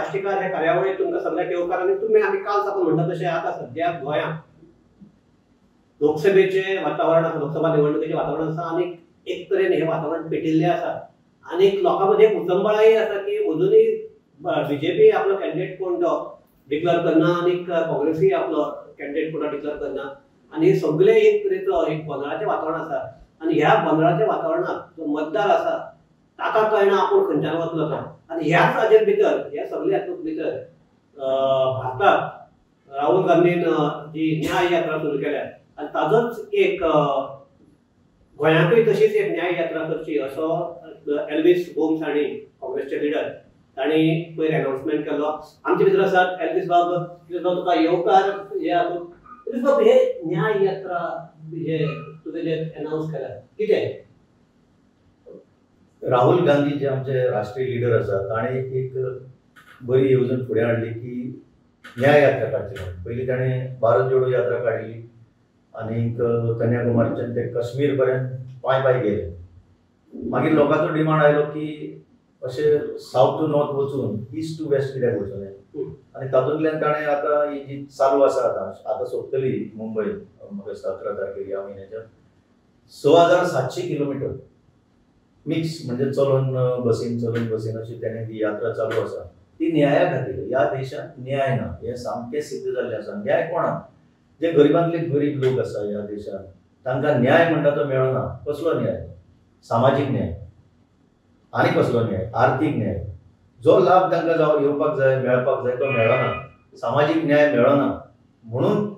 साश्टीकार हे कार्यावळीत तुमकां सगळ्यांक येवकार आनी तुमी आमी काल साकून म्हणटा तशें आतां सद्या गोंयांत लोकसभेचें वातावरण आसा, लोकसभा निवडणुकेचें वातावरण आसा आनी एक तरेन हें वातावरण पेटिल्लें आसा आनी लोकां मदीं एक उचंबळाय आसा की अजुनूय बीजेपी आपलो कॅन्डिडेट कोण तो डिक्लेअर करना आनी काँग्रेसूय आपलो कॅन्डिडेट कोण डिक्लेअर करना आनी सगळे एक तरेचो एक गोंदळाचें वातावरण आसा आनी ह्या गोंदळाच्या वातावरणांत जो मतदार आसा ताका कळना आपूण खंयच्यान वतलो तो. आनी ह्याच हाजेर भितर ह्या सगल्या हातूंत भितर भारतांत राहुल गांधीन जी न्याय यात्रा सुरू केल्या आनी ताजोच एक गोंयांतूय तशीच एक न्याय यात्रा करची असो एल्वीस गोम्स हांणी काँग्रेसचे लिडर तांणी पयर अनाउन्समेंट केलो. आमचे भितर आसात एल्वीस बाब, तुका येवकार. हे एल्वीस बाब, हे न्याय यात्रा हे तुवें जे अनाउन्स केल्या कितें? राहुल गांधी जे आमचे राष्ट्रीय लिडर आसा ताणें एक बरी येवजण फुडें हाडली की न्याय यात्रा काडची म्हणून. पयलीं ताणें भारत जोडो यात्रा काडली आनीक कन्याकुमारीच्यान ते काश्मीर पर्यंत पांय पांय गेले. मागीर लोकांचो डिमांड आयलो की अशें सावथ टू नॉर्थ वचून ईस्ट टू वेस्ट कित्याक वचूं नये आनी तातूंतल्यान ताणें आतां ही जी चालू आसा आतां आतां सोंपतली मुंबय म्हाका दिसता 11 तारखेर ह्या म्हयन्याच्या 6700 किलोमिटर मिक्स म्हणजे चलून बसीन चलून बसीन अशी ताणें ती यात्रा चालू आसा. ती न्याया खातीर. ह्या देशांत न्याय ना हें सामकें सिद्ध जाल्लें आसा. न्याय कोणाक? जे गरिबांतले गरीब लोक आसा ह्या देशांत तांकां न्याय म्हणटा तो मेळना. कसलो न्याय? सामाजीक न्याय आनी कसलो न्याय? आर्थीक न्याय. जो लाभ तांकां जावं येवपाक जाय मेळपाक जाय तो मेळना. सामाजीक न्याय मेळना म्हणून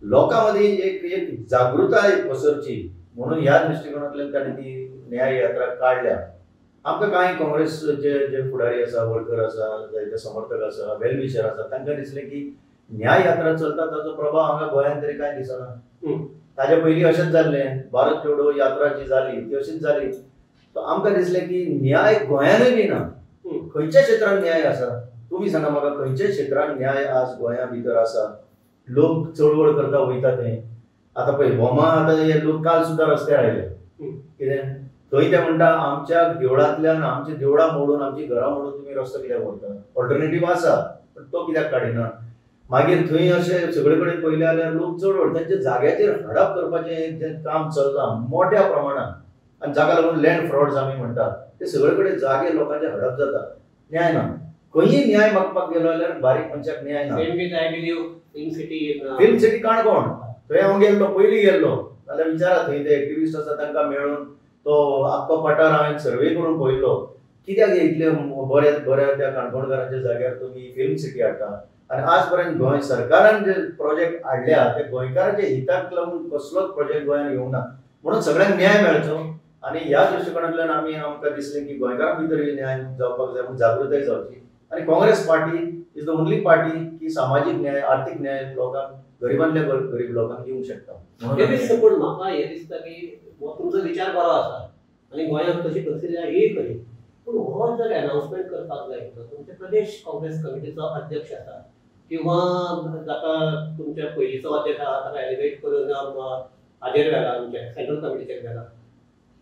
लोकां मदीं एक एक जागृताय पसरची म्हणून ह्या दृश्टिकोनांतल्यान ताणें ती न्याय यात्रा काडल्या. आमकां कांय काँग्रेसचे जे फुडारी आसा, वर्कर आसा, जायते समर्थक आसा, वेल विशर आसा, तांकां दिसलें की न्याय यात्रा चलता ताचो प्रभाव हांगा गोंयांत तरी कांय दिसना. ताजे पयलीं अशेंच जाल्लें, भारत जोडो यात्रा जी जाली ती अशीच जाली. तो आमकां दिसलें की न्याय गोंयांतूय बी ना. खंयच्या क्षेत्रांत न्याय आसा तुमी सांगा म्हाका? खंयच्या क्षेत्रांत न्याय आज गोंया भितर आसा? लोक चळवळ करता वयता थंय. आतां पळय बोमा आतां हे लोक काल सुद्दां रस्त्यार आयले कितें थंय ते म्हणटा आमच्या देवळांतल्यान आमची देवळां मोडून आमची घरां मोडून तुमी रस्तो कित्याक व्हरता? ऑल्टरनेटीव आसा पण तो कित्याक काडिना? मागीर थंय अशें सगळे कडेन पळयलें जाल्यार लोक चळवळ तांच्या जाग्याचेर हडप करपाचें जें काम चल्लां मोट्या प्रमाणांत आनी जाका लागून लँड फ्रॉड्स आमी म्हणटात ते सगळे कडेन जागे लोकांचे हडप जाता. न्याय ना. खंयी न्याय मागपाक गेलो जाल्यार बारीक मनशाक न्याय ना. फिल्म सिटी काणकोण थंय हांव गेल्लो, पयलीं गेल्लो जाल्यार विचारा थंय ते एक्टिविस्ट आसा तांकां मेळून तो आख्खो पठार हांवें सर्वे करून पळयल्लो. कित्याक इतले बरे बऱ्या त्या काणकोणकारांच्या जाग्यार तुमी फिल्म सिटी हाडटा आनी आज पर्यंत गोंय सरकारान जे प्रोजेक्ट हाडल्या ते गोंयकारांच्या हिताक लागून कसलोच प्रोजेक्ट गोंयांत येवंक ना. म्हणून सगळ्यांक न्याय मेळचो आनी ह्या दृश्टिकोनांतल्यान आमी आमकां दिसलें की गोंयकारां भितर न्याय जावपाक जाय म्हूण जागृताय जावची आनी Congress party is the only party की सामाजीक न्याय आर्थीक न्याय लोकांक गरिबांतल्या गरीब लोकांक दिवंक शकता. म्हणून पूण म्हाका हें दिसता की तुमचो विचार बरो आसा आनी गोंयांत तशी परिस्थिती ही खरी, पूण हो जर अनाउन्समेंट करपाक जाय तुमचे प्रदेश काँग्रेस कमिटीचो अध्यक्ष आसा किंवा जाका तुमच्या पयलींचो अध्यक्ष आसा ताका एलिवेट करून हाजेर व्हेला आमच्या सेंट्रल कमिटीचेर व्हेला,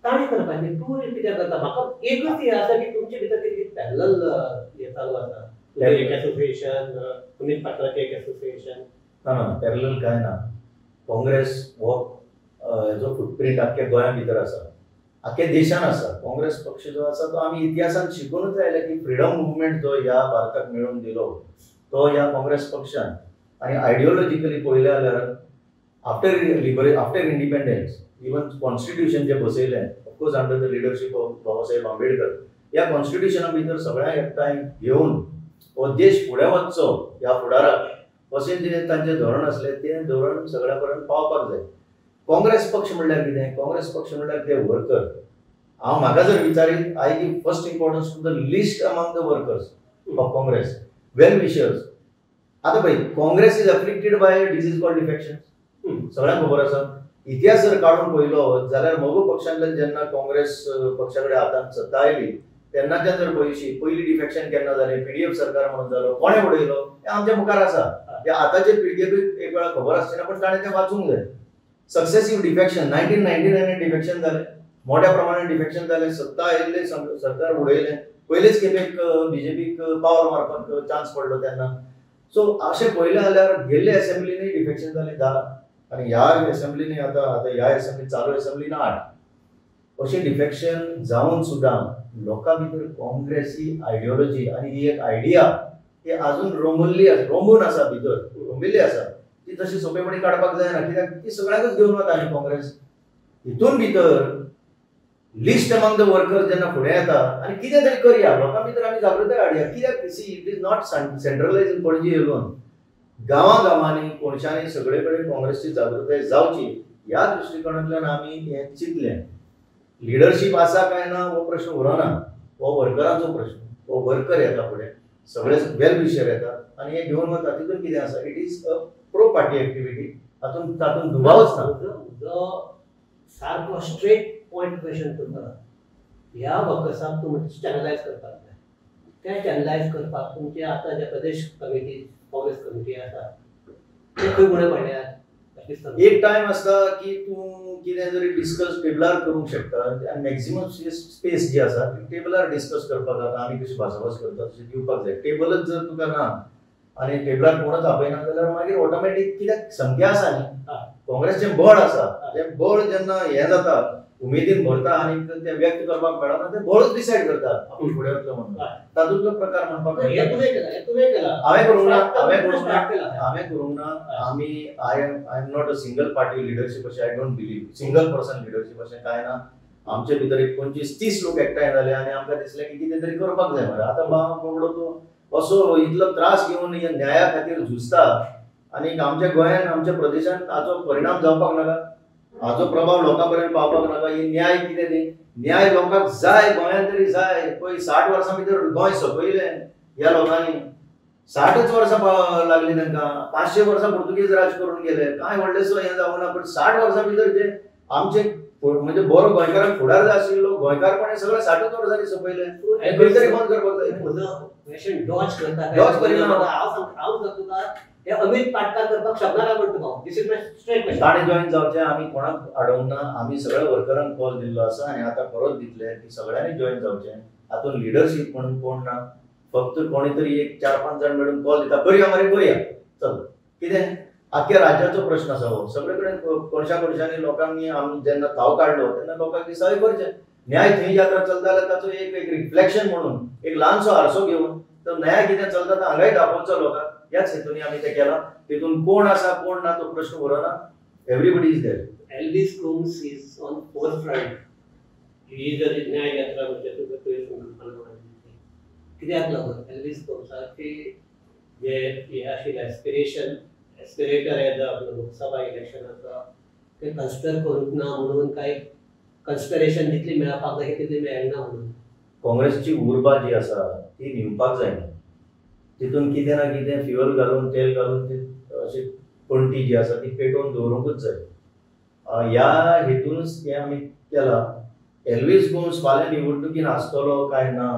ताणें करपाचें. तूं कित्याक करता? म्हाका एकच हें आसा की तुमचे भितर कितें पॅरलल हें चालू आसा, एक एसोसिएशन, पुनीत पाटलाचें एक एसोसिएशन. ना ना, पॅरलल कांय ना. काँग्रेस हो हेजो फुटप्रिंट आख्ख्या गोंया भितर आसा, आख्ख्या देशान आसा. काँग्रेस पक्ष जो आसा तो आमी इतिहासान शिकूनच आयले की फ्रिडम मुवमेंट जो ह्या भारताक मेळोवन दिलो तो ह्या काँग्रेस पक्षान. आनी आयडियोलॉजिकली पळयलें जाल्यार आफ्टर इंडिपेंडन्स इवन कॉन्स्टिट्युशन जें बसयलें of course under the leadership of Babasaheb Ambedkar, ह्या कॉन्स्टिट्युशना भितर सगळ्यांक एकठांय घेवन हो देश फुडें वचचो ह्या फुडाराक अशें जें तांचें धोरण आसलें तें धोरण सगळ्या पर्यंत पावपाक जाय. काँग्रेस पक्ष म्हणल्यार कितें? काँग्रेस पक्ष म्हणल्यार ते वर्कर. हांव म्हाका जर विचारीत I give first importance to the list among the workers of Congress, well wishers. आतां पळय Congress is afflicted by a disease called defection. सगळ्यांक खबर आसा. इतिहास जर काडून पळयलो जाल्यार मगो पक्षांतल्यान जेन्ना काँग्रेस पक्षा कडेन हातांत सत्ता आयली तेन्नाच्यान जर पळयशी पयली डिफेक्शन केन्ना जालें, पीडीएफ सरकार म्हणून जालो, कोणें उडयलो हें आमच्या मुखार आसा. ते आतांचे पिळगेकूय एक वेळा खबर आसचें ना पण ताणें तें वाचूंक जाय. सक्सेसीव डिफेक्शन 1999 डिफेक्शन जालें, मोठ्या प्रमाणात डिफेक्शन जालें, सत्ता आयिल्लें सरकार उडयलें. पयलेच खेपेक बीजेपीक पावल मारपाक चान्स पडलो तेन्ना. सो अशें पळयलें जाल्यार गेल्ले असेंब्लीनी डिफेक्शन जालें 10 आनी ह्या असेंब्लीनी आतां आतां ह्या असेंब्ली चालू असेंब्लीन 8 अशें डिफेक्शन जावन सुद्दां लोकां भितर काँग्रेस ही आयडियोलॉजी आनी ही एक आयडिया ही आजून रोमल्ली आसा, रोमून आसा, भितर रोमिल्ली आसा. ती तशी सोंपेपणी काडपाक जायना कित्याक ती सगळ्यांकूच घेवन वता. आनी काँग्रेस हितून भितर लिस्ट अमंग the workers जेन्ना फुडें येता आनी कितें तरी करया, लोकां भितर आमी जागृताय हाडया. कित्याक see it is not centralise in Panaji alone, गांवां गांवांनी कोनशांनी सगळे कडेन काँग्रेसची जागृताय जावची ह्या दृश्टिकोणांतल्यान आमी हें चिंतलें. लिडरशीप आसा काय ना हो प्रश्न उरना, हो वर्करांचो प्रश्न. हो वर्कर येता फुडें, सगळे वेल विशर येता आनी हे घेवन वता. तितून कितें आसा, it is a pro party activity, तातूंत तातूंत दुबावच ना. जो सारको स्ट्रेट पॉयंट क्वेश्चन तुका ह्या वर्कर्साक तूं चॅनलायज करपाक जाय. ते चॅनलायज करपाक तुमचे आतां जे प्रदेश कमिटी काँग्रेस कमिटी आसा ते खंय उणें पडल्यात? एक टायम आसता की तूं कितें जरी डिस्कस टेबलार करूंक शकता आनी मॅक्झिमम स्पेस जी आसा ती टेबलार डिस्कस करपाक जाता. आमी कशी भासाभास करता तशी दिवपाक जाय. टेबलच जर तुका ना आनी टेबलार कोणच आपयना जाल्यार मागीर ऑटोमॅटीक कित्याक संख्या आसा न्ही, काँग्रेसचें बळ आसा, तें बळ जेन्ना हें जाता उमेदीन भरता आनी तें व्यक्त करपाक मेळना, तें बळच डिसायड करता आपूण फुडें वतलो म्हणून. तातूंतलो प्रकार म्हणपाक हांवें करूंक ना, हांवें करूंक ना. आमी I am not a single party leadership अशें I don't believe. Single person leadership अशें कांय ना. आमचे भितर एक 25-30 लोक एकठांय जाले आनी आमकां दिसलें की कितें तरी करपाक जाय मरे. आतां बाबडो तो असो इतलो त्रास घेवन ह्या न्याया खातीर झुजता आनी आमच्या गोंयान आमच्या प्रदेशान हाचो परिणाम जावपाक नाका, हाचो प्रभाव लोकां पर्यंत पावपाक नाका. ही न्याय कितें ती न्याय लोकांक जाय, गोंयांत तरी जाय. पळय 60 वर्सां भितर गोंय सोंपयलें ह्या लोकांनी, 60च वर्सां लागलीं तांकां. 500 वर्सां पुर्तुगेज राज करून गेले, कांय व्हडलेंसो हें जावना. पूण 60 वर्सां भितर जे आमचे म्हणजे बरो गोंयकारांक फुडार जाय आशिल्लो, गोंयकारपण हें सगळें 60च वर्सांनी सोंपयलें. हें खंय तरी बंद करपाक जाय. म्हजो क्वेश्चन डॉज करता, डॉज करिना. हांव तुका हे अमित पाटकार करपाक शकना म्हणटा तुका. This is my straight question. ताणें जॉयन जावचें, आमी कोणाक आडोवंक ना. आमी सगळ्या वर्करांक कॉल दिल्लो आसा आनी आतां परत दितले की सगळ्यांनी जॉयन जावचें. हातूंत लिडरशीप म्हणून कोण ना, फक्त कोणी तरी एक 4-5 जाण मेळून कॉल दिता, करया मरे करया चल. कितें आख्या राज्याचो प्रश्न आसा हो. सगळे कडेन कोनशा कोनशांनी लोकांनी आमी जेन्ना थाव काडलो तेन्ना लोकांक दिसता हय करचें. न्याय थंय यात्रा चलता जाल्यार ताचो एक एक रिफ्लेक्शन म्हणून एक ल्हानसो हारसो घेवन तर न्याय कितें चलता तो हांगाय दाखोवचो लोकांक. ह्याच हेतून आमी तें केलां. तितून कोण आसा कोण ना तो प्रश्न उरना. Everybody is there. Elvis Gomes is on forefront. ही जरी न्याय यात्रा म्हणजे तुका तुवें संकल्पना मांडली कित्याक लागून एल्वीस गोम्साची जे हें आशिल्लें एस्पिरेशन, एस्पिरेटर एज आपलो लोकसभा इलेक्शनाचो ते कन्सिडर करूंक ना म्हणून काय कन्सिडरेशन जितली मेळपाक जाय तितली मेळना म्हणून काँग्रेसची उर्बा जी आसा ती न्हिवपाक जायना. तितून कितें ना कितें फ्युअल घालून तेल घालून ती अशी पणटी जी आसा ती पेटोवन दवरूंकूच जाय. ह्या हेतूनच हें आमी केलां. एल्वीस गोम्स फाल्यां निवडणुकीन आसतलो काय ना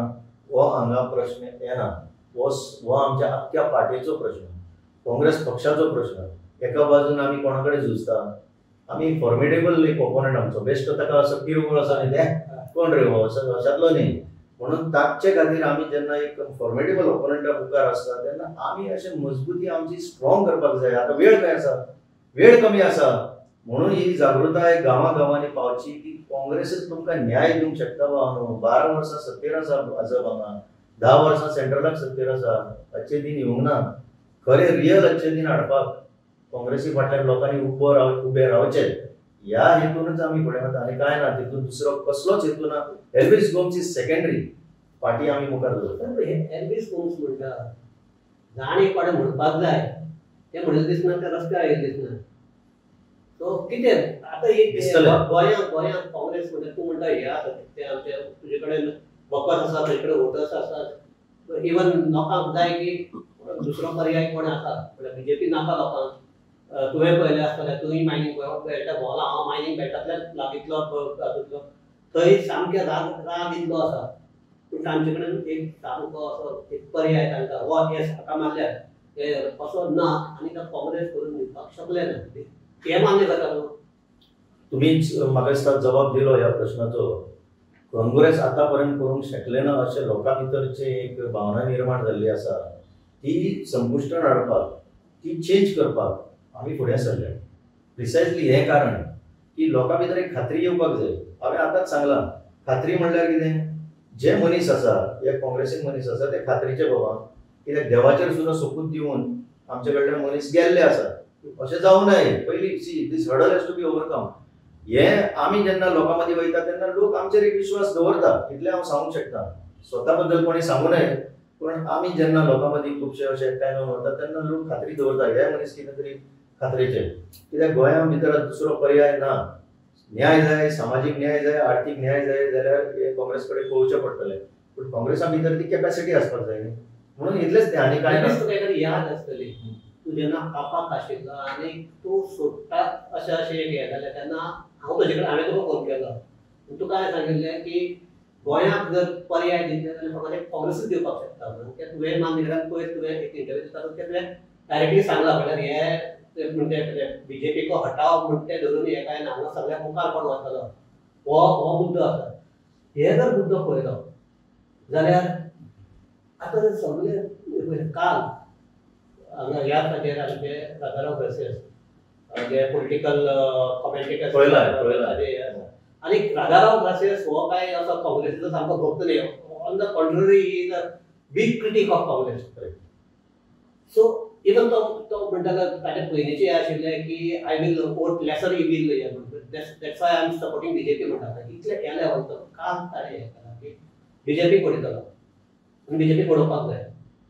हो हांगा प्रश्न येना. हो आमच्या आख्ख्या पार्टीचो प्रश्न, काँग्रेस पक्षाचो प्रश्न. एका बाजून आमी कोणा कडेन झुजता, आमी फॉर्मिडेबल एक ओपोनंट आमचो बेश्टो ताका असो किरकोळ आसा न्ही ते कोण रे हो असो अशांतलो न्ही. म्हणून ताचे खातीर आमी जेन्ना एक फॉर्मिडेबल ओपोनंटा मुखार आसता तेन्ना आमी अशें मजबुती आमची स्ट्रॉंग करपाक जाय. आतां वेळ खंय आसा, वेळ कमी आसा, म्हणून ही जागृताय गांवां गांवांनी पावची की काँग्रेसच तुमकां न्याय दिवंक शकता. बाबा 12 वर्सां सत्तेर आसा भाजप हांगा, 10 वर्सां सेंट्रलाक सत्तेर आसा. अच्छे दिन येवंक ना. खरें रियल अच्छे दिन हाडपाक काँग्रेसी फाटल्यान लोकांनी उबे रावचें ह्या हेतूनच आमी फुडें वता. आनी कांय ना, तितून दुसरो कसलोच हेतू ना. Elvis Gomes is secondary, party आमी मुखार दवरता. एल्वीस गोम्स म्हणटा जाण एक फावट म्हणपाक जाय, तें म्हणलें दिसना, तें रस्त्यार आयिल्लें दिसना. सो कितें आतां एक गोंयांत गोंयांत काँग्रेस म्हणटा तूं म्हणटा हें आसा तें आमचें तुजे कडेन वखद आसा, तुजे कडेन वोटर्स आसात, इवन लोकांक जाय की दुसरो पर्याय कोण आसा म्हणल्यार बीजेपी नाका लोकांक. तुवें पळयलें आसतलें, तुवें मायनींग बेल्टा भोंवला, हांव मायनींग बेल्टांतल्यान लागींतलो तातूंतलो, थंय सामकें राग राग इतलो आसा. पूण तांचे कडेन एक सामको असो एक पर्याय तांकां हो हे हाका मारल्यार हे असो ना आनी तो काँग्रेस करून दिवपाक शकले ना. हें मान्य करता तूं? तुमीच म्हाका दिसता जबाब दिलो ह्या प्रश्नाचो. काँग्रेस आतां पर्यंत करूंक शकले ना अशें लोकां भितरचे एक भावना निर्माण जाल्ली आसा ती संपुश्टान हाडपाक, ती चेंज करपाक आमी फुडें सरले. प्रिसायजली हें कारण की लोकां भितर एक खात्री येवपाक जाय. हांवें आतांच सांगलां, खात्री म्हणल्यार कितें, जे मनीस आसा, हे काँग्रेसीन मनीस आसा ते खात्रीचे बाबा, कित्याक देवाचेर सुद्दां सोपूत दिवन आमचे कडल्यान मनीस गेल्ले आसा, अशें जावं नये. पयलीं see this hurdle has to be overcome. हे आमी जेन्ना लोकां मदीं वयता तेन्ना लोक आमचेर एक विश्वास दवरता, इतलें हांव सांगूंक शकता. स्वता बद्दल कोणी सांगू नये, पूण आमी जेन्ना लोकां मदीं खुबशे अशे एकठांय जावन वता तेन्ना लोक खात्री दवरता हे मनीस कितें तरी खात्रेचे. कित्याक गोंया भितर दुसरो पर्याय ना. न्याय जाय, सामाजीक न्याय जाय, आर्थीक न्याय जाय जाल्यार हे काँग्रेस कडेन पळोवचें पडटलें. पूण काँग्रेसा भितर ती कॅपॅसिटी आसपाक जाय न्ही, म्हणून इतलेंच तें आनी कांय ना. तुका एखादी याद आसतली, तूं जेन्ना कापाक आशिल्लो आनी तूं सोडटा अशें अशें एक हें जालें तेन्ना हांव तुजे कडेन, हांवें तुका फोन केलो, तुका हांवें सांगिल्लें की गोंयाक जर पर्याय दितले जाल्यार फकत एक काँग्रेसूच दिवपाक शकता म्हणून. ते तुवें मान्य केल्यान पयर तुवें एक इंटरव्यू दिता ते तुवें डायरेक्टली सांगलां, म्हणल्यार हे म्हणटे बीजेपीको हटाव म्हणटे धरून हे काय ना, हांगा सगळ्या मुखार कोण वतलो हो हो मुद्दो आसा. हे जर मुद्दो पळयलो जाल्यार आतां सगळे काल हांगा ह्या खातीर आमचे राजाराव ग्रासियस जे पॉलिटिकल कॉमेंटेटर आनी राजाराव ग्रासियस हो काय असो काँग्रेसीचो सामको भक्त न्ही, on the contrary he is a big critic of Congress. So even तो तो म्हणटा ताचे पयलींचे हें आशिल्लें की I will vote lesser evil हें म्हणून, that's why I am supporting BJP म्हणटा. इतलें ह्या लेवलचो काल ताणें हें केलां की बीजेपी उडयतलो आनी बीजेपी उडोवपाक जाय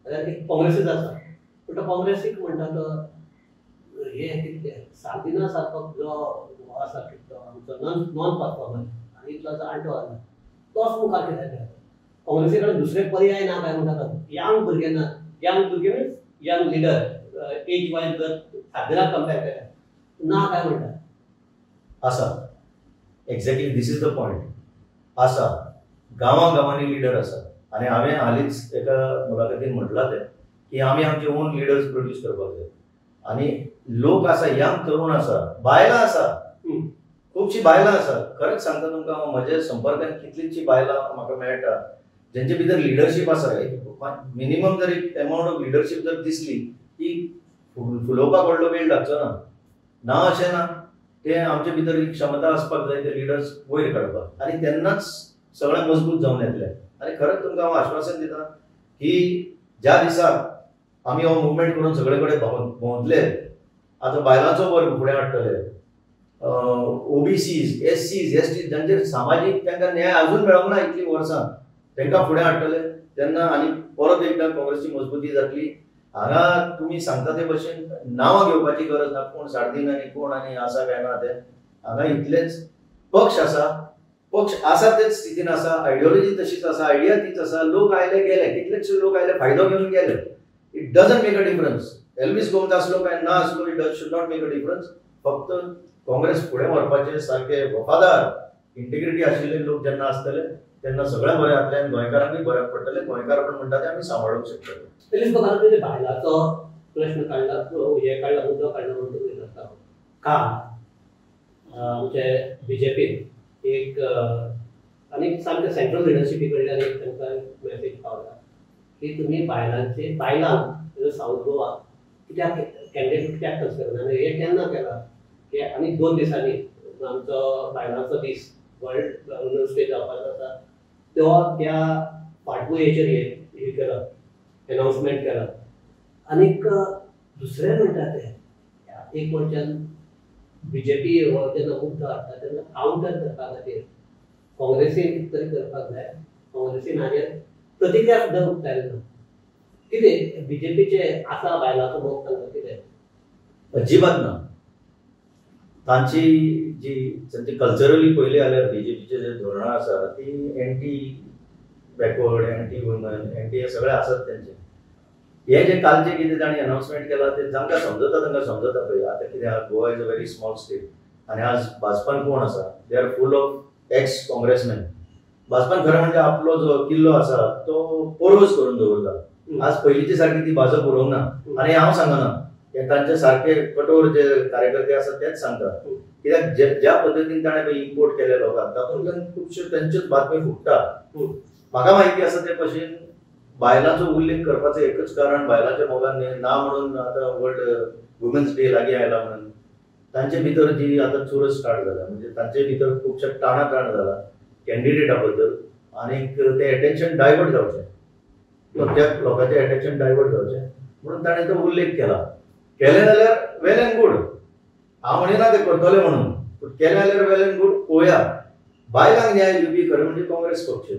जाल्यार एक काँग्रेसीच आसा. पूण तो काँग्रेसीक म्हणटा तो हे कितें सार्दिना सारको जो आसा कितें आमचो नॉन परफॉर्मर आनी इतलो जाणटो आसा तोच मुखार कित्याक येता. काँग्रेसी कडेन दुसरे पर्याय ना काय म्हणटा. यंग भुरगे ना, यंग भुरगे means young leader age wise जर सार्दिनाक कंपेर केल्यार ना काय म्हणटा आसा. Exactly this is the point. आसा गांवां गांवांनी लिडर आसा आनी हांवें हालींच एका मुलाखतीन म्हटलां तें की आमी आमचे ओन लिडर्स प्रोड्यूस करपाक जाय. आनी लोक आसा, यंग तरुण आसा, बायलां आसा, खुबशीं बायलां आसा. खरेंच सांगता तुमकां हांव, म्हज्या संपर्कान कितलींचशी बायलां म्हाका मेळटा जेंचे भितर लिडरशीप आसा. मिनिमम जर एक एमावंट ऑफ लिडरशीप जर दिसली ती फुलोवपाक व्हडलो वेळ लागचो ना. ना अशें ना, ते आमचे भितर एक क्षमता आसपाक जाय ते लिडर्स वयर काडपाक आनी तेन्नाच सगळें मजबूत जावन येतलें. आनी खरेंच तुमकां हांव आश्वासन दिता की ज्या दिसा आमी हो मुवमेंट करून सगळे कडेन भोंवतले, आतां बायलांचो वर्ग फुडें हाडटले, ओबीसीज, एससीज, एसटीज जांचेर सामाजीक तांकां न्याय अजून मेळोंक ना इतलीं वर्सां, तांकां फुडें हाडटले तेन्ना आनी परत एकदां काँग्रेसची मजबूती जातली. हांगा तुमी सांगता ते भशेन नांवां घेवपाची गरज ना, कोण सार्दीन आनी कोण आनी आसा काय ना तें. हांगा इतलेंच पक्ष आसा, पक्ष आसा तेच स्थितीन आसा, आयडियोलॉजी तशीच आसा, आयडिया तीच आसा. लोक आयले गेले, कितलेशे लोक आयले फायदो घेवन गेले. It doesn't make a difference. Elvis Gomes आसलो काय ना आसलो, it should not make a difference. फक्त काँग्रेस फुडें व्हरपाचे सारके वफादार इंटिग्रिटी आशिल्ले लोक जेन्ना आसतले तेन्ना सगळें बरें जातलें आनी गोंयकारांकूय बऱ्याक पडटलें. गोंयकार पण म्हणटा ते आमी सांबाळूंक शकतले. एल्वीस बाब, तुवें बायलांचो प्रश्न काडला, हे काडला, मुद्दो काडला म्हणून तुमी विचारता. काल आमचे बीजेपीन एक आनी सामकें सेंट्रल लिडरशिपी कडल्यान एक तांकां मॅसेज पावला की तुमी बायलांचे, बायलांक सावथ गोवा कित्याक कॅन्डिडेट कित्याक कन्सिडर करना आनी हें केन्ना केलां की आनी 2 दिसांनी आमचो बायलांचो दीस वर्ल्ड वुमन्स डे जावपाचो आसा, तो त्या फाटभुंयेचेर हें केलां, एनावन्समेंट केलां. आनीक दुसरें म्हणटा तें एक वटच्यान बीजेपी हो जेन्ना मुद्दो हाडटा तेन्ना कावंटर करपा खातीर काँग्रेसीन कितें तरी करपाक जाय. काँग्रेसीन हाजेर प्रतिक्रिया सुद्दां उक्तायली ना. कितें बीजेपीचे आसा बायलांचो मोग तांकां कितें? अजिबात ना. तांची जी तांची कल्चरली पयली जाल्यार बीजेपीचे जे धोरणां आसा ती anti backward, anti woman, anti हे सगळे आसात तेंचे. हे जे कालचे कितें तांणी अनावन्समेंट केलां ते जांकां समजता तांकां समजता. पळय आतां कितें आहा, Goa is a very small state आनी आज भाजपान कोण आसा, they are full of ex congressman. भाजपान खरें म्हणजे आपलो जो किल्लो आसा तो पोरवस करून दवरला. आज पयलींचे सारकी ती भाजप उरोवंक ना. आनी हांव सांगना, हे तांचे सारके कठोर जे कार्यकर्ते आसात तेच सांगतात. कित्याक ज्या पद्दतीन ताणें पळय इम्पोर्ट केले लोकांक तातूंतल्यान खुबश्यो तांच्योच बातमी फुट्टा. म्हाका म्हायती आसा ते भशेन बायलांचो उल्लेख करपाचें एकच कारण बायलांच्या मोगान न्ही ना म्हणून आतां वर्ल्ड वुमेन्स डे लागीं आयला म्हणून तांचे भितर जी आतां चुरस स्टार्ट जाल्या, म्हणजे तांचे भितर खुबशे टाणाटाण जाला कॅन्डिडेटा बद्दल आनीक तें एटेन्शन डायवर्ट जावचें, त्या लोकांचें एटेन्शन डायवर्ट जावचें म्हणून ताणें तो उल्लेख केला. केलें जाल्यार वेल एंड गूड, हांव म्हणिना ते करतले म्हणून, पूण केलें जाल्यार वेल एंड गूड. पळोवया बायलांक न्याय दिवपी खरें म्हणजे काँग्रेस पक्ष.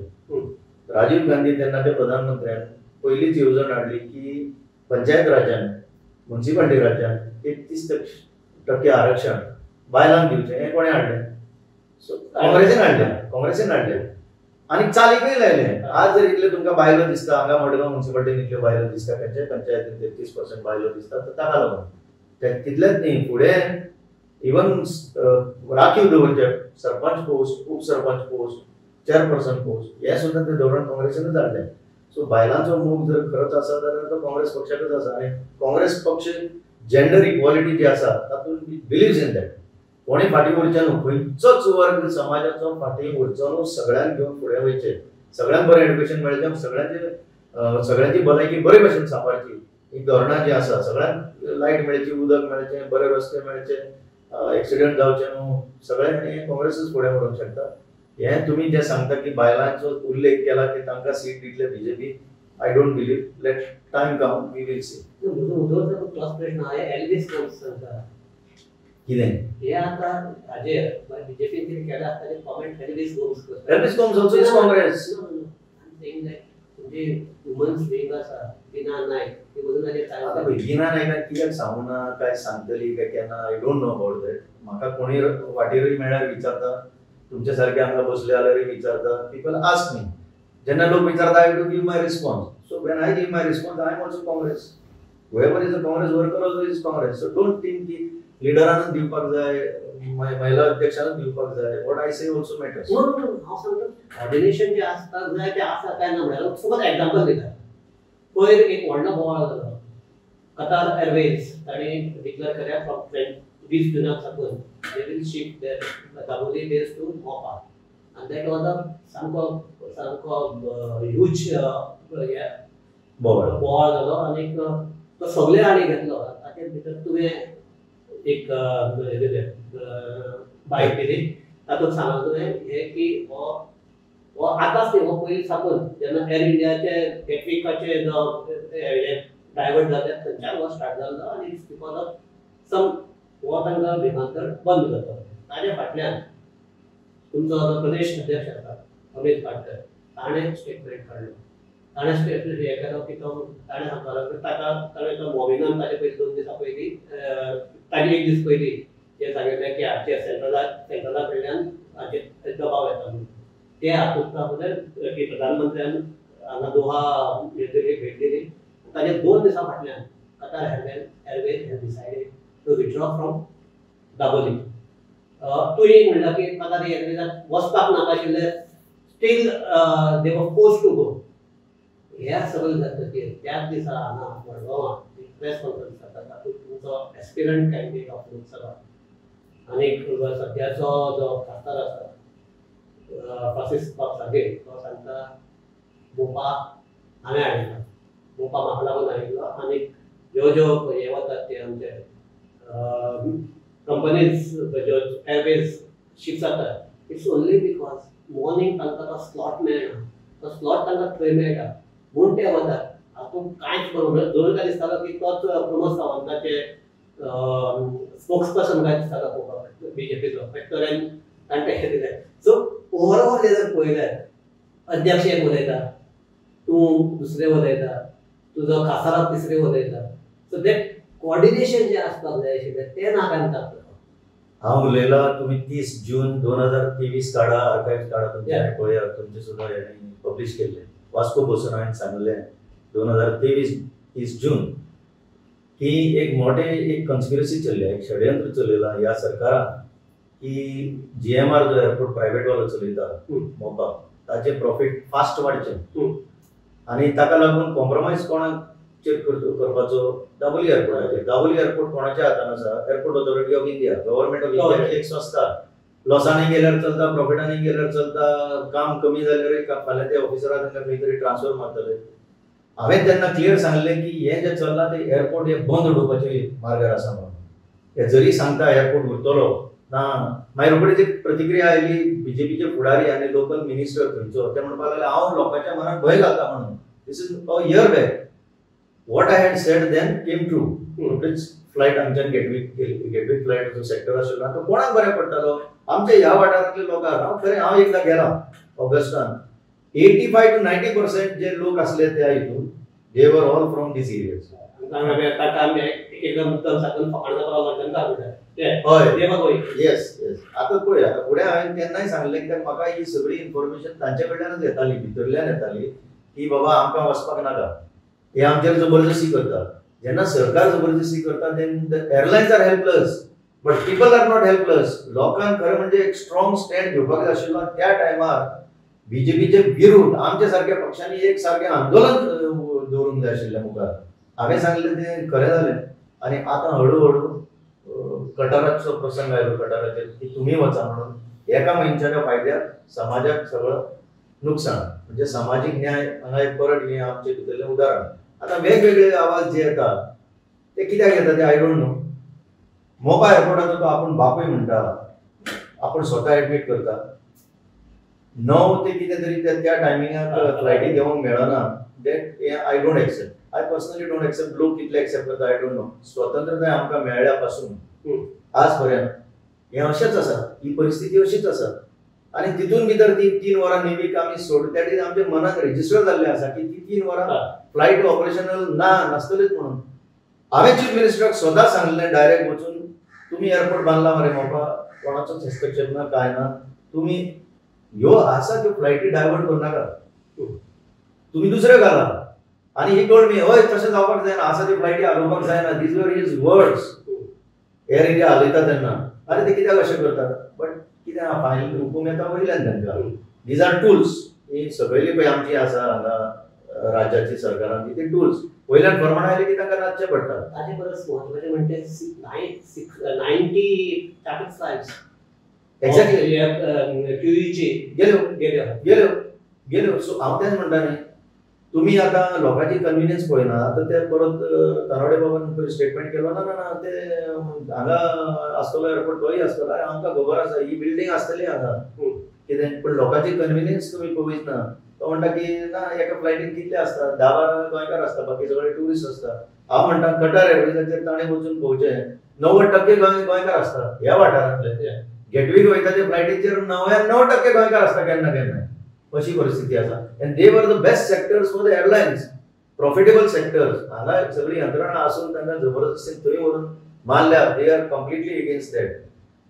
राजीव गांधी तेन्ना ते प्रधानमंत्र्यान पयलीच येवजण हाडली की पंचायत राज्यान मुन्सिपालिटी राज्यान 33% आरक्षण बायलांक दिवचें. हें कोणें हाडलें? काँग्रेसीन हाडलें, काँग्रेसीन हाडलें आनी चालीकूय लायलें. आज जर इतल्यो तुमकां बायलो दिसता हांगा मडगांव मुन्सिपालिटीन इतल्यो बायलो दिसता, खंयच्याय पंचायतीन 33% बायलो दिसता, तर ताका लागून तितलेंच न्ही फुडें इवन राखीव दवरचे सरपंच पोस्ट, उपसरपंच पोस्ट, चेअरपर्सन पोस्ट हे सुद्दां ते धोरण काँग्रेसीनूच हाडलें. सो बायलांचो मोग जर खरोच आसा जाल्यार तो काँग्रेस पक्षाकच आसा आनी काँग्रेस पक्ष जेंडर इक्वॉलिटी जी आसा तातूंत बिलीव्स इन that. कोणी फाटीं उरचें न्हू, खंयचोच वर्ग समाजाचो फाटीं उरचो न्हू, सगळ्यांक घेवन फुडें वयचें, सगळ्यांक बरें एड्युकेशन मेळचें, सगळ्यांची भलायकी बरे भशेन सांबाळची ही धोरणां जी आसा, सगळ्यांक लायट मेळची, उदक मेळचें, बरे रस्ते मेळचे, एक्सिडंट जावचे न्हू, सगळ्यांक हें काँग्रेसूच फुडें व्हरूंक शकता. हें तुमी जें सांगता की बायलांचो उल्लेख केला की तांकां सीट दितले BJP, I don't believe. Let time come, we will see. म्हजो तोच प्रश्न एल्वीस गोम्स सांगता कितें हे आतां हाजेर बीजेपीन कितें केलें आसता तें कॉमेंट एल्वीस गोम्स करता. Elvis Gomes also is Congress. म्हणजे वुमन्स विंग आसा गिना नायक ती अजून हाजेर आतां पळय गिना नायकान कित्याक सांगूना, काय सांगतली काय केन्ना, I don't know about that. म्हाका कोणूय वाटेरूय मेळ्ळ्यार विचारता, तुमच्या सारखे हांगा बसले जाल्यारूय विचारता, पीपल आस्क मी. जेन्ना लोक विचारता I to give my response. So when I give my response I am also Congress. Whoever is a Congress worker also is Congress. So don't think की लिडरानूच दिवपाक जाय, महिला अध्यक्षानूच दिवपाक जाय. What I say also matters. हांव सांगता coordination जें आसपाक जाय तें आसा काय ना म्हळ्यार सपोज एग्जाम्पल दिता. पयर एक व्हडलो बोवाळ जालो, कतार एरवेज तांणी डिक्लेअर केल्या फ्रॉम 20 जुनाक साकून they will shift their Dabolim base to Mopa आनी that was a सामको सामको ह्यूज बोवाळ जालो आनीक तो सगळे आनी घेतलो. ताचे भितर तुवें एक दिलें बायट दिली, तातूंत सांगलां तुवें हें की हो हो आतांच न्ही, हो पयलीं साकून जेन्ना एअर इंडियाचे गॅटविकाचे डायवर्ट जाले थंयच्यान हो स्टार्ट जाल्लो आनी it's because of सम हो तांकां विमानतळ बंद जाता. ताज्या फाटल्यान तुमचो जो प्रदेश अध्यक्ष आसा अमित पाटकर ताणें स्टेटमेंट काडलो. ताणें स्टेटमेंट हें केलो की तो ताणें सांगपाक लागलो ताका ताणें तो मोमिनान ताजे पयलीं 2 दिसां पयलीं ताजे 1 दीस पयलीं हें सांगिल्लें की हाचेर सेंट्रला कडल्यान हाचेर दबाव येता म्हणून. ते हातूंत की प्रधानमंत्र्यान हांगा दोहा भेट दिली, ताजे 2 दिसां फाटल्यान Qatar Airways has decided to withdraw from Dabolim. तुवें म्हणलां की कतार एअरवेजाक वचपाक नाका आशिल्लें, still they were forced to go. ह्या सगळें जातकीर त्याच दिसा हांगा मडगांवां एक प्रेस कॉन्फरन्स जाता, तातूंत तुमचो एस्पिरंट कॅन्डिडेट ऑफ लोकसभा आनी सद्याचो जो खासदार आसा फ्रांसीस बाब सागेर तो सांगता मोपा हांवें हाडिल्लो, मोपा म्हाका लागून हाडिल्लो आनी ज्यो ज्यो हे वतात ते आमचे कंपनीज ज्यो एअरवेज शिफ्ट जातात it's only because morning तांकां तो स्लॉट मेळना, तो स्लॉट तांकां थंय मेळटा म्हूण ते वतात. हातूंत कांयच बरोबर जरूर काय दिसतालो की तोच प्रमोद सावंताचे स्पोक्स पर्सन काय दिसतालो पळोवपाक बीजेपीचो पेक्टोऱ्यान ताणें हें दिलें. सो ओवरऑल जर पळयल्यार अध्यक्ष एक उलयता, तूं दुसरें उलयता, तुजो खासदार तिसरें उलयता, सो that coordination जें आसपाक जाय आशिल्लें तें ना काय म्हणटा. हांव उलयला, तुमी 30 जून 2023 काडा, आर्कायव्स काडा तुमचे पळया, तुमचे सुद्दां हेणी पब्लीश केल्लें. वास्को बसून हांवें सांगलें 2023 30 जून की एक मोठे एक कन्स्पिरसी चल्ल्या, एक षडयंत्र चलयलां ह्या सरकारान की GMR जो एअरपोर्ट प्रायवेटवालो चलयता मोपा ताचे प्रॉफीट फास्ट वाडचे आनी ताका लागून कॉम्प्रोमायज कोणाक चेर करपाचो? दाबोली एअरपोर्टाचेर. दाबोली एअरपोर्ट कोणाच्या हातान आसा? Airport authority of India, government of इंडियाची एक संस्था. लॉसांनी गेल्यार चलता, प्रॉफिटांनी गेल्यार चलता, काम कमी जाल्यारूय फाल्यां ते ऑफिसराक तांकां खंय तरी ट्रान्सफर मारतले. हांवें तेन्ना क्लियर सांगलें की हें जें चल्लां तें एअरपोर्ट हें बंद उडोवपाचे मार्गार आसा म्हणून. हे जरी सांगता एअरपोर्ट उरतलो ना, मागीर रोखडीच एक प्रतिक्रिया आयली बीजेपीचे फुडारी आनी लोकल मिनिस्टर थंयचो, ते म्हणपाक लागले हांव लोकांच्या मनात भंय घालता म्हणून. This is a year back. What I had said then came true. रोखडीच फ्लायट आमच्यान गेटवीक गेली. गेटवीक फ्लायट जो सेक्टर आशिल्लो तो कोणाक बरें पडटालो? आमच्या ह्या वाठारांतले लोकांक. हांव खरें, हांव एकदां गेला ऑगस्टान, 85 to 90% जे लोक आसले त्या हितून they were all from these areas. हय, येस येस. आतां पळय, आतां फुडें हांवें केन्नाय सांगलें कित्याक म्हाका ही सगळी इन्फॉर्मेशन तांचे कडल्यानच येताली, भितरल्यान येताली की बाबा आमकां वचपाक नाका, हे आमचेर जबरदस्ती करता. जेन्ना सरकार जबरदस्ती करता then the airlines are helpless, but people are not helpless. लोकांक खरें म्हणजे एक स्ट्रॉंग स्टँड घेवपाक जाय आशिल्लो. त्या टायमार बीजेपीचे विरुद्ध आमच्या सारक्या पक्षांनी एक सारकें आंदोलन दवरूंक जाय आशिल्लें मुखार. हांवें सांगलें तें खरें जालें. आनी आतां हळू हळू कटाराचो प्रसंग आयलो, कटाराचेर की तुमी वचा म्हणून एका मनशाच्या फायद्याक समाजाक सगळो नुकसान. म्हणजे सामाजीक न्याय हांगा एक परत हें आमचे भितरलें उदाहरण. आतां वेगवेगळे आवाज जे येतात ते कित्याक येता ते I don't know. Mopa एअरपोर्टाचो तो आपूण बापूय म्हणटा, आपूण स्वता एडमीट करता. 9 ते कितें तरी त्या टायमिंगाक फ्लायटी देंवोंक मेळना, that I don't accept. I personally don't accept. लोक कितले एक्सेप्ट करता I don't know. स्वतंत्रताय आमकां मेळ्ळ्या पासून आज पर्यंत हें अशेंच आसा, ही परिस्थिती अशीच आसा. आनी तितून भितर ती 3 वरां नेवीक आमी सोड, that is आमच्या मनाक रजिस्टर जाल्लें आसा की ती 3 वरां फ्लायट ऑपरेशनल ना नासतलीच म्हणून. हांवें चीफ मिनिस्टराक स्वता सांगलें डायरेक्ट वचून, तुमी एअरपोर्ट बांदला मरे मोपा, कोणाचोच हस्तक्षेप ना काय ना, तुमी ह्यो आसा त्यो फ्लायटी डायवर्ट करनाका, तुमी दुसऱ्यो घाला. आनी he told me हय तशें जावपाक जायना, आसा त्यो फ्लायटी हालोवपाक जायना. These were his words. Air India हालयता तेन्ना अरे ते कित्याक अशें करतात, बट कितें आहा फायनल हुकूम येता वयल्यान तांकां. These are tools. ही सगळी पळय आमची आसा हांगा राज्याची सरकारांची ती टूल्स, वयल्यान फरमाण आयले की तांकां नाचचें पडटा. ताजे परस म्हत्वाचें म्हणजे 90 charter flights exactly क्यूईची गेल्यो गेल्यो गेल्यो गेल्यो. सो हांव तेंच म्हणटा न्ही, तुमी आतां लोकांची कन्विनियन्स पळयना. आतां ते परत तानावडे बाबान स्टेटमेंट केलो, ना ना ना ते हांगा आसतलो एअरपोर्ट तोय आसतलो. आरे आमकां खबर आसा ही बिल्डींग आसतली हांगा कितें, पूण लोकांची कन्विनियन्स तुमी पळयच ना. तो म्हणटा की ना एका फ्लायटीन कितले आसता, 10-12 गोंयकार आसता, बाकी सगळे ट्युरिस्ट आसता. हांव म्हणटा कटार एअरवेजाचेर ताणें वचून पळोवचें, 90% गोंयकार आसता ह्या वाठारांतले. गेटवीक वयता ते फ्लायटीचेर 99% गोंयकार आसता केन्ना केन्ना, अशी परिस्थिती आसा. And they were the best sectors for the airlines, profitable sectors. हांगा सगळी यंत्रणा आसून तांकां जबरदस्तीन थंय व्हरून मारल्या. They are completely against that.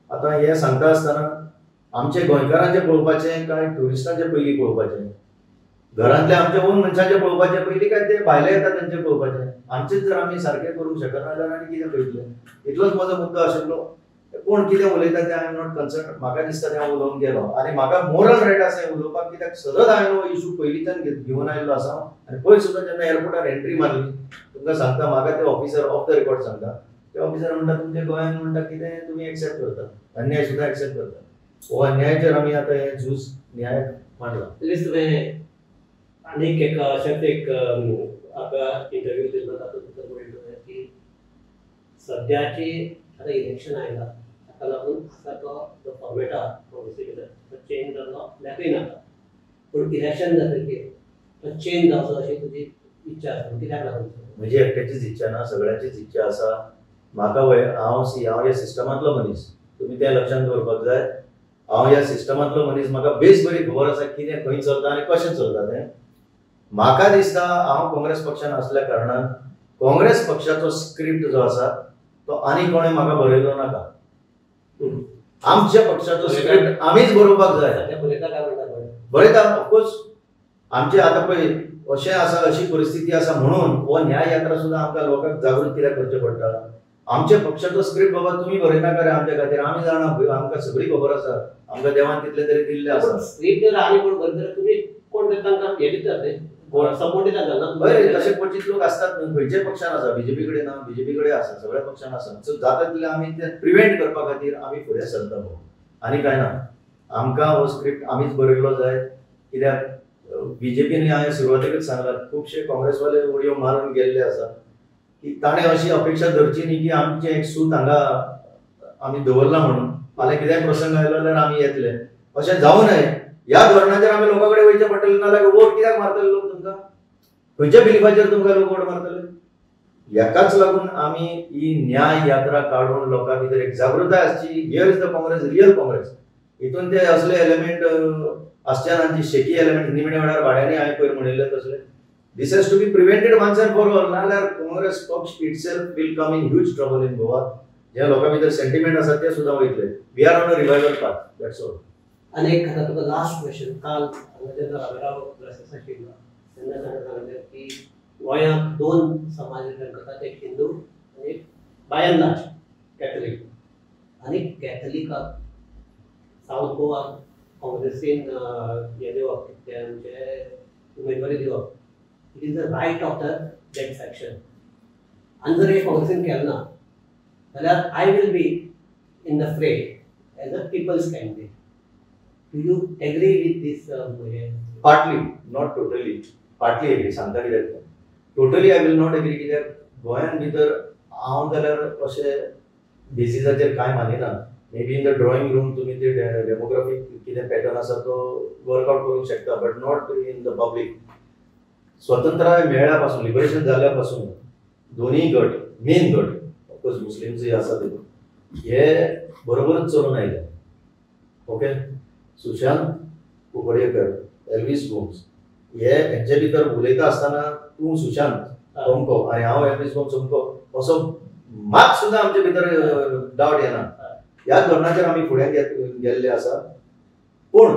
आतां हें सांगता आसतना आमचे गोंयकारांचें पळोवपाचें काय ट्युरिस्टांचें पयलीं पळोवपाचें, घरांतले आमच्या ओन मनशांचें पळोवपाचें पयलीं काय ते भायले येता तेंचें पळोवपाचें? आमचेच जर आमी सारकें करूंक शकना जाल्यार आनी कितें पळयतलें? इतलोच म्हजो मुद्दो आशिल्लो. कोण कितें उलयता तें I am not concern. म्हाका दिसता तें हांव उलोवन गेलो आनी म्हाका मोरल रायट आसा हें उलोवपाक, कित्याक सदत हांवें हो इशू पयलींच्यान घेवन आयिल्लो आसा. आनी पयर सुद्दां जेन्ना एअरपोर्टार एंट्री मारली, तुमकां सांगता म्हाका ते ऑफिसर ऑफ the record सांगता, ते ऑफिसर म्हणटा तुमच्या गोंयान म्हणटा कितें तुमी एक्सेप्ट करता, अन्याय सुद्दां एक्सेप्ट करता. हो अन्यायाचेर आमी आतां हें झूज न्याय मांडला. तुवें आनीक एक अशेंच एक आतां इंटरव्यू दिल्लो तातूंत भितर म्हणलें की सद्याची आतां इलेक्शन आयलां ताका लागून आसा तो जो फॉर्मेट आहा काँग्रेसी भितर तो चेंज जाल्लो आपल्याकूय नाका, पूण इलेक्शन जातकीर तो चेंज जावचो अशी तुजी इच्छा आसा, कित्याक लागून? म्हजी एकट्याचीच इच्छा ना, सगळ्यांचीच इच्छा आसा. म्हाका हांव ह्या सिस्टमांतलो मनीस, तुमी तें लक्षांत दवरपाक जाय. हांव ह्या सिस्टमांतलो मनीस, म्हाका बेस बरी खबर आसा कितें खंय चलता आनी कशें चलता तें. म्हाका दिसता हांव काँग्रेस पक्षान आसल्या कारणान काँग्रेस पक्षाचो स्क्रिप्ट जो आसा तो आनी कोणें म्हाका बरयलो नाका. आमच्या पक्षाचो स्क्रिप्ट आमीच बरोवपाक जाय. बरयता ऑफकोर्स. आमचे आतां पळय अशें आसा, अशी परिस्थिती आसा म्हणून हो न्याय यात्रा सुद्दां आमकां लोकांक जागृत कित्याक करचें पडटा. आमच्या पक्षाचो स्क्रिप्ट बाबा तुमी बरयनाका रे आमच्या खातीर, आमी जाणा, आमकां सगळी खबर आसा, आमकां देवान तितलें तरी दिल्लें आसा. स्क्रिप्ट जर आनी कोण बरयता तुमी कोण तरी तांकां हें दितात न्ही, सपोर्ट दिता ना. हय, तशे क्वचीत लोक आसतात न्हू, खंयच्याय पक्षान आसा, बीजेपी कडेन ना, बीजेपी कडेन आसा, सगळ्या पक्षान आसा. सो जाता तितलें आमी ते प्रिवेंट करपा खातीर आमी फुडें सरता भाऊ, आनी कांय ना. आमकां हो स्क्रिप्ट आमीच बरयल्लो जाय, कित्याक बीजेपीन हांवें सुरवातेकच सांगलां, खुबशे काँग्रेसवाले उडयो मारून गेल्ले आसा की ताणें अशी अपेक्षा धरची न्ही की आमचें एक सूत हांगा आमी दवरलां म्हणून फाल्यां कितेंय प्रसंग आयलो जाल्यार आमी येतले, अशें जावं नये. ह्या धोरणाचेर आमी लोकां कडेन वयचें पडटलें, नाजाल्यार वोट कित्याक मारतले लोक तुमकां? खंयच्या बिलिफाचेर तुमकां लोक वोट मारतले? ह्याकाच लागून आमी ही न्याय यात्रा काडून लोकां भितर एक जागृताय आसची. Here is the Congress, real Congress. हितून ते असले एलिमेंट आसचे ना, ती शेकी एलिमेंट निमणे वेळार भाड्यांनी हांवें पयर म्हणिल्लें तसलें. This has to be prevented once and for all, नाजाल्यार काँग्रेस पक्ष itself will come in huge trouble in Goa. ज्या लोकां भितर सेंटिमेंट आसा ते सुद्दां वयतले. We are on a revival path, that's all. आनी एक आतां तुका लास्ट क्वेश्चन. काल हांगा जेन्ना रामेराव ग्लासेस आशिल्लो तेन्ना ताणें सांगलें की गोंयांत दोन समाज करतात, एक हिंदू आनी एक बाय एंड लार्ज कॅथलीक. आनी कॅथलिकाक सावथ गोवा काँग्रेसीन हें दिवप, ते आमचे उमेदवारी दिवप, it is the right of the that section. आनी जर हें काँग्रेसीन केलें ना जाल्यार I will be in the fray as a people's candidate. Do you agree with this? Partly, not totally. Partly agree. सांगता कित्याक totally I will not agree, कित्याक गोंयांत भितर हांव जाल्यार अशें बेजिसाचेर कांय मानिना. Maybe in the drawing room तुमी ते डेमोग्राफीक कितें पॅटर्न आसा तो वर्कआउट करूंक शकता, but not in the public. स्वतंत्राय मेळ्ळ्या पासून, लिबरेशन जाल्या पासून दोनूय गट, मेन गट ऑफकोर्स मुस्लिम्सूय आसा तितून, हे बरोबरच चलून आयले. ओके, सुशांत कुंकळयेकर, एल्वीस गोम्स, हे हेंचे भितर उलयता आसतना तूं सुशांत अमको आनी हांव एल्वीस गोम्स अमको असो मात सुद्दां आमचे भितर डावट येना. ह्या धोरणाचेर आमी फुडें गेल्ले आसा. पूण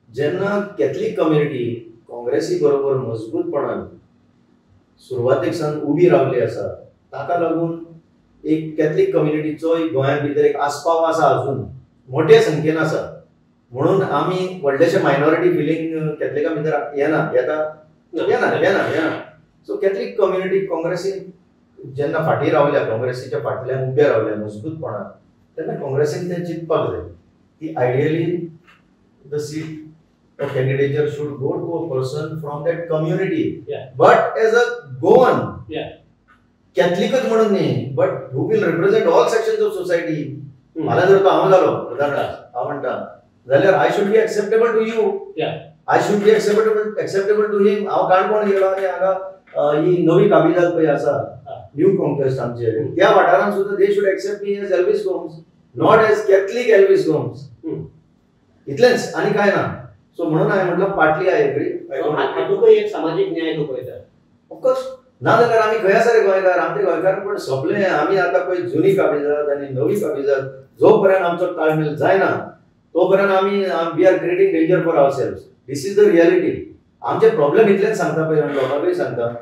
जेन्ना कॅथलीक कम्युनिटी काँग्रेसी बरोबर मजबूतपणान सुरवातेक सावन उबी रावली आसा, ताका लागून एक कॅथलीक कम्युनिटीचो गोंयांत भितर एक आस्पाव आसा, अजून मोठ्या संख्येन आसा. म्हणून आमी व्हडलेशे मायनॉरिटी फिलींग कॅथलिकां भितर येना, येता येना येना येना. सो कॅथलीक कम्युनिटी काँग्रेसीन जेन्ना फाटीं रावल्या, काँग्रेसीच्या फाटल्यान उबे रावल्या मजबूतपणान, तेन्ना काँग्रेसीन तें चिंतपाक जाय की ideally the seat of candidature should go to a person from that community, but as a Goan कॅथलिकच म्हणून न्ही, but who will represent all sections of society. मला जर तो हांव जालो उदाहरणार्थ, हांव म्हणटा जाल्यार I should be acceptable to you, I should be acceptable to him. हांव काणकोण गेलो आनी हांगा ही नवी काबिजाद पळय आसा, न्यू कॉन्क्वेस्ट आमचे, त्या वाठारांत सुद्दां they should accept me as Elvis Gomes, not as Catholic Elvis Gomes. इतलेंच आनी कांय ना. सो म्हणून हांवें म्हटलं पार्टली I agree. हातूंतय एक सामाजीक न्याय तूं पळयता. ऑफकोर्स, ना जाल्यार आमी खंय आसा रे गोंयकार, आमचे गोंयकार पण सोंपले. आमी आतां पळय जुनी काबिजाद आनी नवी काबिजाद जो पर्यंत आमचो ताळमेळ जायना तो पर्यंत आमी we are creating danger for our self. This is the reality. आमचे प्रॉब्लेम इतलेच सांगता पळय, आनी लोकांकूय सांगता,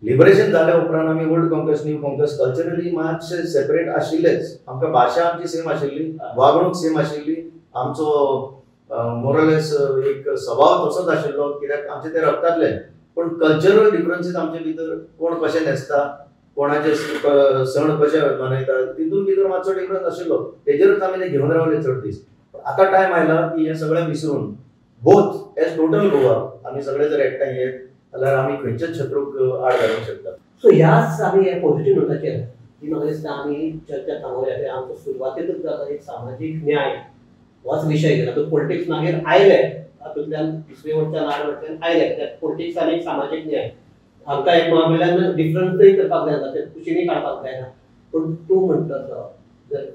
लिबरेशन जाल्या उपरांत आमी old Congress new Congress culturally मातशे सेपरेट आशिल्लेच. आमकां भाशा आमची सेम आशिल्ली, वागणूक सेम आशिल्ली, आमचो मोरलेस एक स्वभाव तसोच आशिल्लो, कित्याक आमचे ते रक्तांतले. पूण कल्चरल डिफरन्सीस आमचे भितर, कोण कशें न्हेसता, कोणाचे सण कशे मनयता, तितून भितर मातसो डिफरन्स आशिल्लो. तेजेरूच आमी ते घेवन रावले चड दीस. आतां टायम आयला की हें सगळें विसरून बोथ एज टोटल गोवा आमी सगळे जर एकठांय येत जाल्यार आमी खंयच्याच शत्रूक आड घालूंक शकता. सो ह्याच आमी ह्या पॉझिटिव्ह नोटाचेर ही म्हाका दिसता आमी चर्चा थांबोवया. आमचो सुरवातेकच जाता एक सामाजीक न्याय होच विशय घेता. तो पॉलिटिक्स मागीर आयले, हातूंतल्यान दुसरे वटच्यान आड वटच्यान आयले, कित्याक पॉलिटिक्स आनी एक सामाजीक न्याय हांकां एक वयल्यान डिफरन्सूय करपाक जायना, ते कुशीनूय काडपाक जायना. पूण तूं म्हणटा तसो जर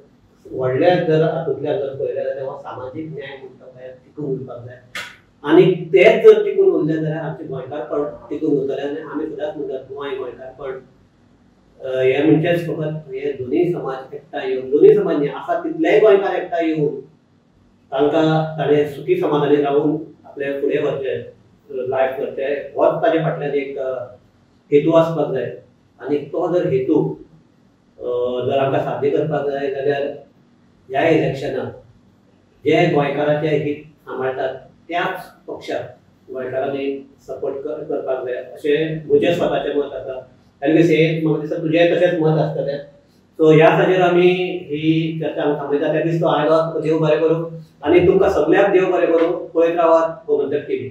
व्हडल्या जर हातूंतल्यान जर पळयलें जाल्यार हो सामाजीक न्याय म्हणटा पळय टिकून उरपाक जाय. आनी तेच जर टिकून उरलें जाल्यार आमचें गोंयकारपण टिकून उरतलें. आनी आमी सदांच म्हणटात गोंय गोंयकारपण हें म्हणचेच फकत हे दोनूय समाज एकठांय येवन, दोनूय समाज न्ही आसा तितलेय गोंयकार एकठांय येवन तांकां ताणें सुखी समाधानी रावून आपले फुडें वचचें, लायफ करचें, होच ताजे फाटल्यान एक हेतू आसपाक जाय. आनी तो जर हेतू जर आमकां साध्य करपाक जाय जाल्यार ह्या इलेक्शनाक जे गोंयकाराचे हित सांबाळटात त्याच पक्षाक गोंयकारांनी सपोर्ट करपाक जाय अशें म्हजें स्वताचें मत आसा. एलवीस, हें म्हाका दिसता तुजेंय तशेंच मत आसतलें. सो ह्या हाजेर आमी ही चर्चा थांबयता. त्या दीस तो आयलो, तुका देव बरें करूं आनी तुमकां सगल्यांक देव बरें करूं. पळयत रावात गोमंतक टीव्ही.